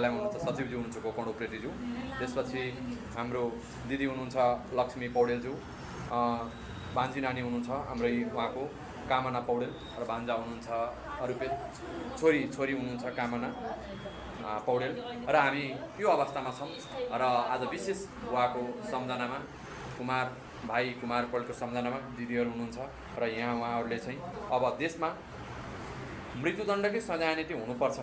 हुनुहुन्छ सचिवज्यू हुनुहुन्छ गोकर्ण उप्रेतीज्यू। त्यसपछि हाम्रो दिदी हुनुहुन्छ लक्ष्मी पौडेलज्यू, भान्जी नानी हुनुहुन्छ हाम्रै उहाँको कामना पौडेल र भान्जा हुनुहुन्छ रुपेल, छोरी हुनुहुन्छ कामना पौडेल र हामी यो अवस्थामा छौँ र आज विशेष उहाँको सम्झनामा कुमार पौडेलको सम्झनामा दिदीहरू हुनुहुन्छ र यहाँ उहाँहरूले चाहिँ अब देशमा मृत्युदण्डकै सजाय नीति हुनुपर्छ,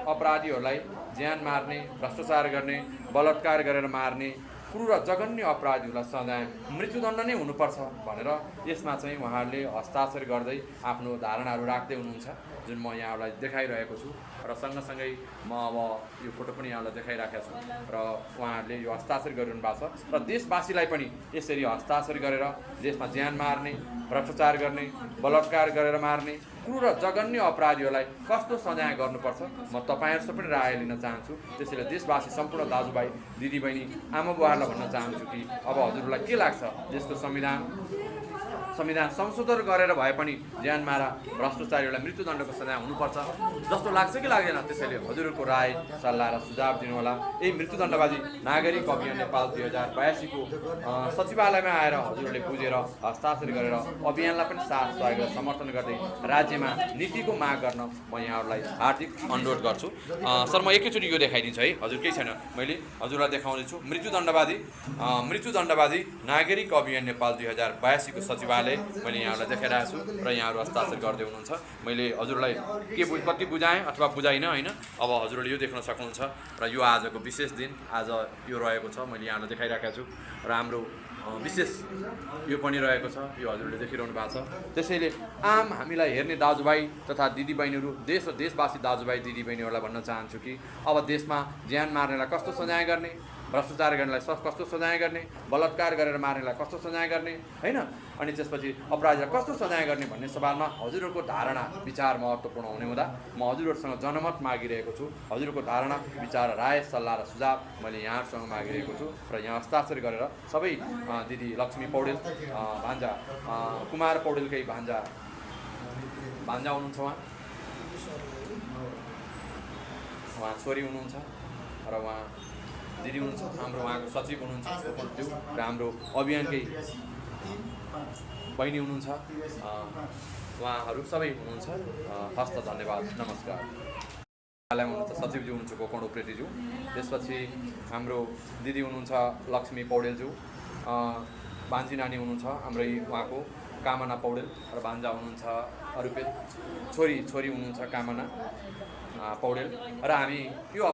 अपराधीहरूलाई ज्यान मार्ने, भ्रष्टाचार गर्ने, बलात्कार गरेर मार्ने क्रूर र जघन्य अपराधीहरूलाई सजाय मृत्युदण्ड नै हुनुपर्छ भनेर यसमा चाहिँ उहाँहरूले हस्ताक्षर गर्दै आफ्नो धारणाहरू राख्दै हुनुहुन्छ, जुन म यहाँहरूलाई देखाइरहेको छु र सँगसँगै म अब यो फोटो पनि यहाँलाई देखाइराखेको छु र उहाँहरूले यो हस्ताक्षर गरिरहनु भएको छ र देशवासीलाई पनि यसरी हस्ताक्षर गरेर देशमा ज्यान मार्ने, भ्रष्टाचार गर्ने, बलात्कार गरेर मार्ने क्रूर र जघन्य अपराधीहरूलाई कस्तो सजाय गर्नुपर्छ म तपाईँहरूसँग पनि राय लिन चाहन्छु। त्यसैले देशवासी सम्पूर्ण दाजुभाइ दिदीबहिनी आमा बुवाहरूलाई भन्न चाहन्छु कि अब हजुरहरूलाई के लाग्छ, देशको संविधान संशोधन गरेर भए पनि ज्यान मारा भ्रष्टाचारीहरूलाई मृत्युदण्डको सजाय हुनुपर्छ जस्तो लाग्छ कि लाग्दैन? त्यसैले हजुरहरूको राय सल्लाह र सुझाव दिनुहोला। यही मृत्युदण्डबाजी नागरिक अभियान नेपाल 2082 को सचिवालयमा आएर हजुरहरूले बुझेर हस्ताक्षर गरेर अभियानलाई पनि साथ सहयोग र समर्थन गर्दै राज्यमा नीतिको माग गर्न म यहाँहरूलाई हार्दिक अनुरोध गर्छु। सर म एकैचोटि यो देखाइदिन्छु है, हजुर केही छैन, मैले हजुरलाई देखाउँदैछु। मृत्युदण्डवादी नागरिक अभियान नेपाल 2082 को सचिवालय मैले यहाँहरूलाई देखाइरहेको छु र यहाँहरू हस्ताक्षर गर्दै हुनुहुन्छ। मैले हजुरलाई कति बुझाएँ अथवा बुझाइनँ होइन, अब हजुरले यो देख्न सक्नुहुन्छ र यो आजको विशेष दिन आज यो रहेको छ, मैले यहाँलाई देखाइरहेको छु र हाम्रो विशेष यो पनि रहेको छ, यो हजुरले देखिरहनु भएको छ। त्यसैले आम हामीलाई हेर्ने दाजुभाइ तथा दिदीबहिनीहरू, देश र देशवासी दाजुभाइ दिदीबहिनीहरूलाई भन्न चाहन्छु कि अब देशमा ज्यान मार्नेलाई कस्तो सजाय गर्ने, भ्रष्टाचार गर्नेलाई कस्तो सजाय गर्ने, बलात्कार गरेर मार्नेलाई कस्तो सजाय गर्ने होइन, अनि त्यसपछि अपराधीलाई कस्तो सजाय गर्ने भन्ने सवालमा हजुरहरूको धारणा विचार महत्त्वपूर्ण हुने हुँदा म हजुरहरूसँग जनमत मागिरहेको छु। हजुरहरूको धारणा विचार, राय सल्लाह र सुझाव मैले यहाँहरूसँग मागिरहेको छु र यहाँ हस्ताक्षर गरेर सबै दिदी लक्ष्मी पौडेल, भान्जा कुमार पौडेलकै भान्जा हुनुहुन्छ, उहाँ छोरी हुनुहुन्छ र उहाँ दिदी हुनुहुन्छ, हाम्रो उहाँको सचिव हुनुहुन्छ र हाम्रो अभियानकै बहिनी हुनुहुन्छ, उहाँहरू सबै हुनुहुन्छ। हस्त धन्यवाद, नमस्कार। हुनुहुन्छ सचिवज्यू हुनुहुन्छ गोकर्ण उप्रेतीज्यू। त्यसपछि हाम्रो दिदी हुनुहुन्छ लक्ष्मी पौडेलज्यू, भान्जी नानी हुनुहुन्छ हाम्रै उहाँको कामना पौडेल र भान्जा हुनुहुन्छ रुपेल, छोरी हुनुहुन्छ कामना पौडेल र हामी यो